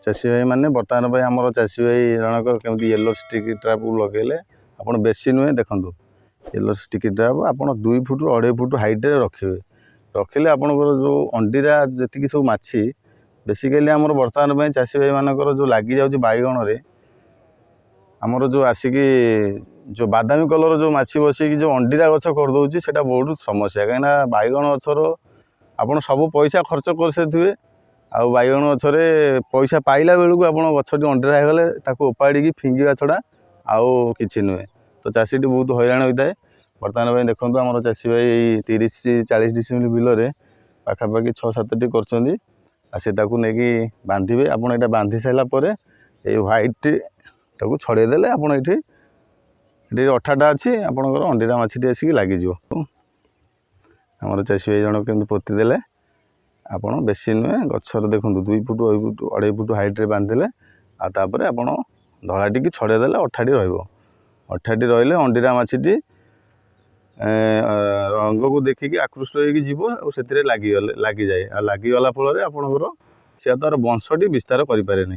ଚାଷୀ ଭାଇମାନେ, ବର୍ତ୍ତମାନ ପାଇଁ ଆମର ଚାଷୀ ଭାଇ ଜଣକ କେମିତି ୟେଲୋ ଷ୍ଟିକ୍ ଟ୍ରାପ୍ ଲଗେଇଲେ। ଆପଣ ବେଶୀ ନୁହେଁ, ଦେଖନ୍ତୁ, ୟେଲୋ ଷ୍ଟିକ୍ ଟ୍ରାପ୍ ଆପଣ 2 ଫୁଟ 2.5 ଫୁଟ ହାଇଟ୍ରେ ରଖିବେ। ରଖିଲେ ଆପଣଙ୍କର ଯେଉଁ ଅଣ୍ଡିରା ଯେତିକି ସବୁ ମାଛି, ବେସିକାଲି ଆମର ବର୍ତ୍ତମାନ ପାଇଁ ଚାଷୀ ଭାଇମାନଙ୍କର ଯେଉଁ ଲାଗିଯାଉଛି ବାଇଗଣରେ, ଆମର ଯେଉଁ ଆସିକି ଯେଉଁ ବାଦାମୀ କଲର୍ ଯେଉଁ ମାଛି ବସିକି ଯେଉଁ ଅଣ୍ଡିରା ଗଛ କରିଦେଉଛି, ସେଇଟା ବହୁତ ସମସ୍ୟା। କାହିଁକିନା ବାଇଗଣ ଗଛର ଆପଣ ସବୁ ପଇସା ଖର୍ଚ୍ଚ କରିସାରିଥିବେ, ଆଉ ବାଇଗଣ ଗଛରେ ପଇସା ପାଇଲା ବେଳକୁ ଆପଣ ଗଛଟି ଅଣ୍ଡିରା ହେଇଗଲେ ତାକୁ ଓପାଡ଼ିକି ଫିଙ୍ଗିବା ଛଡ଼ା ଆଉ କିଛି ନୁହେଁ। ତ ଚାଷୀଟି ବହୁତ ହଇରାଣ ହୋଇଥାଏ। ବର୍ତ୍ତମାନ ପାଇଁ ଦେଖନ୍ତୁ, ଆମର ଚାଷୀ ଭାଇ ଏଇ 30-40 ଡିସିମିଲ୍ ବିଲରେ ପାଖାପାଖି 6 7ଟି କରିଛନ୍ତି। ଆଉ ସେ ତାକୁ ନେଇକି ବାନ୍ଧିବେ। ଆପଣ ଏଇଟା ବାନ୍ଧି ସାରିଲା ପରେ ଏଇ ହ୍ୱାଇଟ୍ ତାକୁ ଛଡ଼େଇ ଦେଲେ ଆପଣ ଏଠି ଅଠାଟା ଅଛି, ଆପଣଙ୍କର ଅଣ୍ଡିରା ମାଛଟି ଆସିକି ଲାଗିଯିବ। ଆମର ଚାଷୀ ଭାଇ ଜଣକ କେମିତି ପୋତି ଦେଲେ। ଆପଣ ବେଶୀ ନୁହେଁ, ଗଛରେ ଦେଖନ୍ତୁ, 2 ଫୁଟ 2.5 ଫୁଟ 2.5 ଫୁଟ ହାଇଟ୍ରେ ବାନ୍ଧିଲେ, ଆଉ ତାପରେ ଆପଣ ଧଳାଟିକି ଛଡ଼େଇ ଦେଲେ ଅଠାଟି ରହିବ। ଅଠାଟି ରହିଲେ ଅଣ୍ଡିରା ମାଛିଟି ରଙ୍ଗକୁ ଦେଖିକି ଆକୃଷ୍ଟ ହେଇକି ଯିବ, ଆଉ ସେଥିରେ ଲାଗିଗଲେ ଲାଗିଯାଏ। ଆଉ ଲାଗିଗଲା ଫଳରେ ଆପଣଙ୍କର ସେ ତାର ବଂଶଟି ବିସ୍ତାର କରିପାରେନି।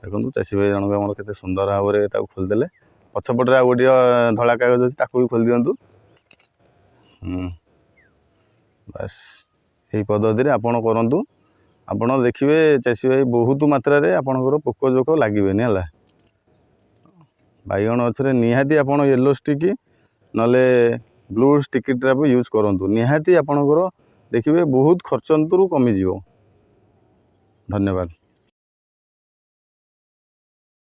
ଦେଖନ୍ତୁ, ଚାଷୀ ଭାଇ ଜଣକ ଆମର କେତେ ସୁନ୍ଦର ଭାବରେ ତାକୁ ଖୋଲିଦେଲେ। ପଛପଟରେ ଆଉ ଗୋଟିଏ ଧଳା କାଗଜ ଅଛି, ତାକୁ ବି ଖୋଲି ଦିଅନ୍ତୁ। ବାସ୍, ଏହି ପଦ୍ଧତିରେ ଆପଣ କରନ୍ତୁ। ଆପଣ ଦେଖିବେ ଚାଷୀ ଭାଇ, ବହୁତ ମାତ୍ରାରେ ଆପଣଙ୍କର ପୋକ ଜୋକ ଲାଗିବେନି। ହେଲା, ବାଇଗଣ ଗଛରେ ନିହାତି ଆପଣ ୟେଲୋ ଷ୍ଟିକ୍ ନହେଲେ ବ୍ଲୁ ଷ୍ଟିକ୍ ଟ୍ରାପ୍ ୟୁଜ୍ କରନ୍ତୁ। ନିହାତି ଆପଣଙ୍କର ଦେଖିବେ ବହୁତ ଖର୍ଚ୍ଚାନ୍ତରୁ କମିଯିବ। ଧନ୍ୟବାଦ।